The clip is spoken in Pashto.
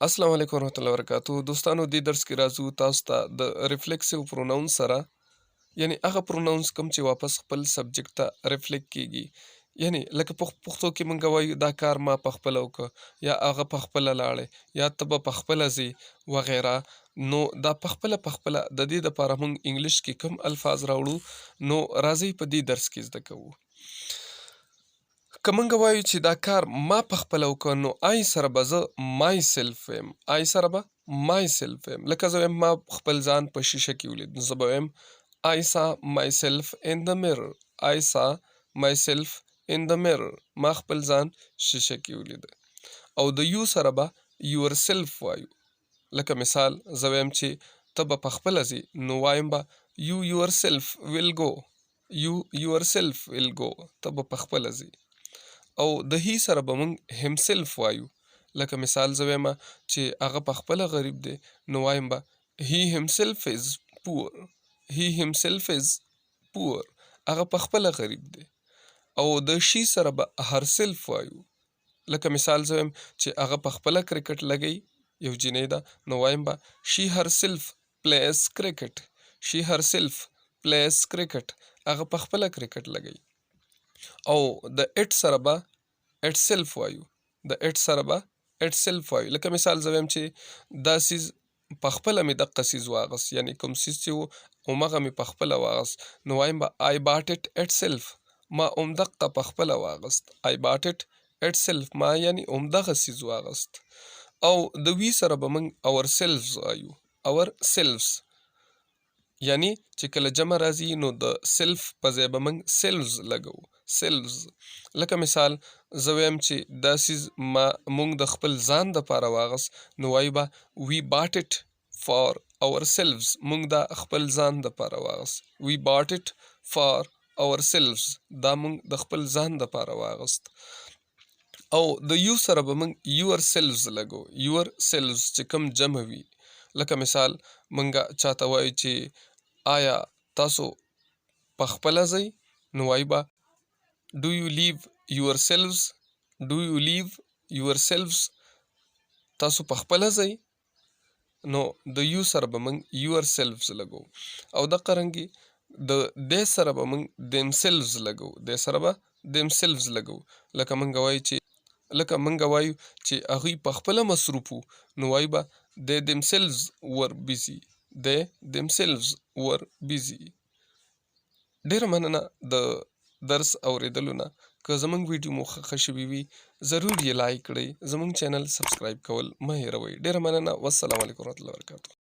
السلام علیکم ورحمت الله وبرکاتو دوستانو، دې درس کې راځو تاسو ته د reflexive pronoun سره، یعنی هغه pronouns کوم چې واپس خپل subject ته reflect کیږي. یعنی لکه په پښتو کې مونږ وایو دا کار ما په خپله وکړ، یا هغه په خپله لاړی، یا ته به په خپله ځې وغیره. نو دا په خپله په خپله، د دې دپاره مونږ انګلیش کې کوم الفاظ راوړو، نو راځئ په دې درس کې زده کوو. که مونږ وایو چې دا کار ما په خپله وکړ، نو I سره به زه myself وایم. I سره به myself وایم. لکه زه وایم ما خپل ځان په شیشه کې ولید، نو زه به وایم I saw myself in the mirror. I saw myself in the mirror. ما خپل ځان شیشه کې ولید. او د you سره به yourself وایو. لکه مثال زه وایم چې ته به په خپله ځې، نو وایم به you yourself will go. You yourself will go. ته به په خپله ځې. او د he سره به مونږ himself وایو. لکه مثال زه وایم چې هغه په خپله غریب دی، نو وایم به he himself is poor. He himself is poor. هغه په خپله غریب دی. او د she سره به herself وایو. لکه مثال زه وایم چې هغه په خپله کرکټ لګوي، یو جینۍ ده، نو وایم به she herself plays cricket. She herself plays cricket. هغه په خپله کرکټ لګوي. او د it سره به itself وایو. د it سره به itself وایو. لکه مثال زه وایم چې دا څیز په خپله مې دقه څیز واغست، یعنی کوم څیز چې و همغه مې په خپله واغست، نو وایم به I bought it itself. ما همدقه په خپله واغست. I bought it itself. ما یعنی همدغه څیز واغست. او د we سره به موږ ourselves وایو. Ourselves، یعنی چې کله جمع راځي نو د self په ځای به موږ selves لګوو. Selves. لکه مثال زه وایم چې دا څیز ما مونږ د خپل ځان د پاره واغست، نو وایو به we bought it for ourselves. مونږ دا خپل ځان د پاره واغست. We bought it for ourselves. دا مونږ د خپل ځان د پاره واغست. او د you سره به مونږ yourselves لګو. Yourselves چې کوم جمع وي. لکه مثال مونږ چاته وایو چې آیا تاسو په خپله ځئ، نو وایو به do you leave yourselves? Do you leave yourselves? تاسو په خپله ځئ؟ نو د you سره به مونږ yourselves لګو. او دقه رنګې د they سره به مونږ themselves لګو. They سره به themselves لګو. لکه مونږ وایو چې هغوی په خپله مصروف وو، نو وایو به they themselves were busy. They themselves were busy. ډیره مننه د درس اوریدلو نه. که زمونږ ویډیو مو خوښه شوې وي، ضرور یې like کړئ. زمونږ channel subscribe کول مه هېروئ. ډیره مننه. والسلام علیکم ورحمت الله وبرکاته.